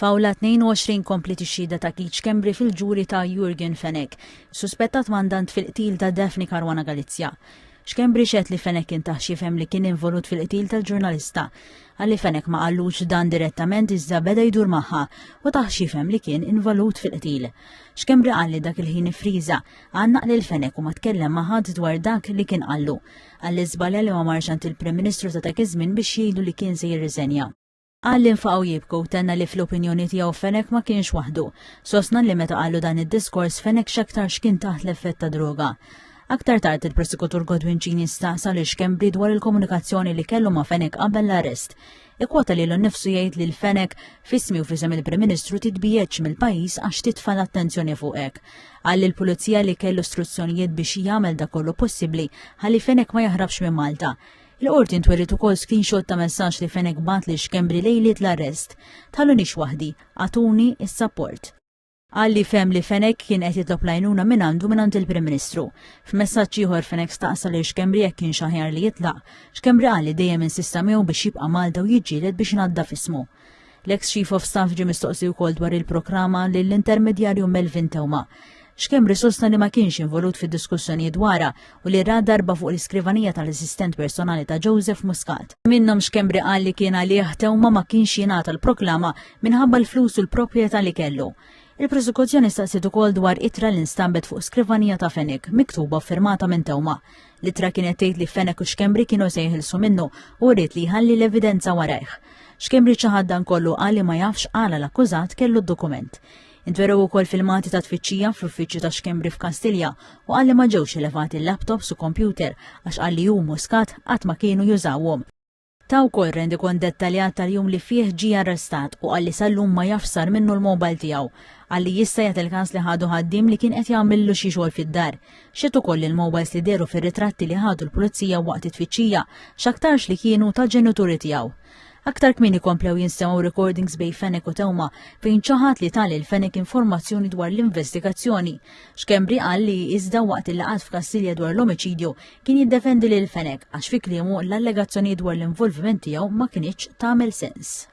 F'Awla 22 kompliet ix-xhieda ta' Keith Schembri fil-ġuri ta' Yorgen Fenech, suspettat mandant fil-qtil ta' Daphne Caruana Galizia. Schembri xehed li Fenech kien tah x'jifhem li kien involut fil-qtil tal-ġurnalista. Qal li Fenech ma qallux dan direttament iżda beda jdur magħha u tah x'jifhem li kien involut fil-qtil. Schembri qal li dak il-ħin iffriża, għannaq lil Fenech u ma tkellem ma' ħadd dwar dak li kien qallu. Qal li żbalja li ma marx għand il-Prim Ministru ta' dak iż-żmien biex jgħidlu li kien se jirriżenja. Qal li nfaqgħu jibku u tenna li fl-opinjoni tiegħu Fenech ma kienx waħdu. Sostna li meta qallu dan id-diskors Fenech x'aktarx kien taħt l-effett ta' droga. Aktar tard il-prosekutur Godwin Cini staqsa lil Schembri dwar il-komunikazzjoni li kellu ma' Fenech qabel l-arrest. Ikkwota lilu nnifsu jgħid lil Fenech f'ismi u f'isem il-Prim Ministru titbiegħedx mill-pajjiż għax titfa' l-attenzjoni fuqek. Qal lill-pulizija li kellu struzzjonijiet biex jagħmel dak kollu possibbli ħalli Fenech ma jaħrabx minn Malta. Il-qorti ntweriet ukoll screenshot ta' messaġġ li Fenech bagħat lil Schembri lejliet l-arrest. Tħallunix waħdi, agħtuni s-sapport. Qal li fehem li Fenech kien qed jitlob l-għajnuna mingħandu mingħand il-Prim Ministru. F'messaġġ ieħor Fenech staqsa lil Schembri jekk kienx aħjar li jitlaq. Schembri qal li dejjem insista miegħu biex jibqa' Malta u jiġġieled biex inaddaf ismu. L-eks Chief of Staff ġie mistoqsi wkoll dwar il-proklama lill-intermedjarju Melvin Theuma. Schembri sostna li ma kienx involut fid-diskussjonijiet dwarha u li ra darba fuq l-iskrivanija tal-assistent personali ta' Joseph Muscat. Minnhom Schembri qal li kien għalih Theuma ma kienx jingħata l-proklama minħabba l-flus u l-proprjetà li kellu. Il-prosekuzzjoni staqsiet ukoll dwar ittra li nstabet fuq skrivanija ta' Fenech, miktuba u ffirmata minn Theuma. L-ittra kienet tgħid li Fenech u Schembri kienu se jeħilsu minnu u ried li jħalli l-evidenza warajh. Schembri ċaħad dan kollu qal li ma jafx għala l-akkużat kellu d-dokument. Intwerew ukoll filmati ta' tfittxija fl-uffiċċju ta' Schembri f'Kastilja u qal li ma ġewx elevati laptops u kompjuter għax qal li hu Muscat qatt ma kienu jużawhom. Ta wkoll rendikont dettaljat tal-jum li fih ġie arrestat u qal li sal-lum ma jafx sar minnu l-mobile tiegħu. Qal li jista' jagħti l-każ li ħadu ħaddiem li kien qed jagħmillu xi xogħol fid-dar. Xehed ukoll li l-mobiles li dehru fir-ritratti li ħadu l-pulizija waqt it-tfittxija x'aktarx li kienu tal-ġenituri tiegħu. Aktar kmieni komplew jinstemgħu recordings bejn Fenech u Theuma fejn ċaħad li ta lil Fenech informazzjoni dwar l-investigazzjoni. Schembri qal li iżda waqt il-laqgħat f'Kastilja dwar l-omiċidju kien jiddefendi lil Fenech għax fi kliemu l-allegazzjonijiet dwar l-involviment tiegħu ma kinitx tagħmel sens.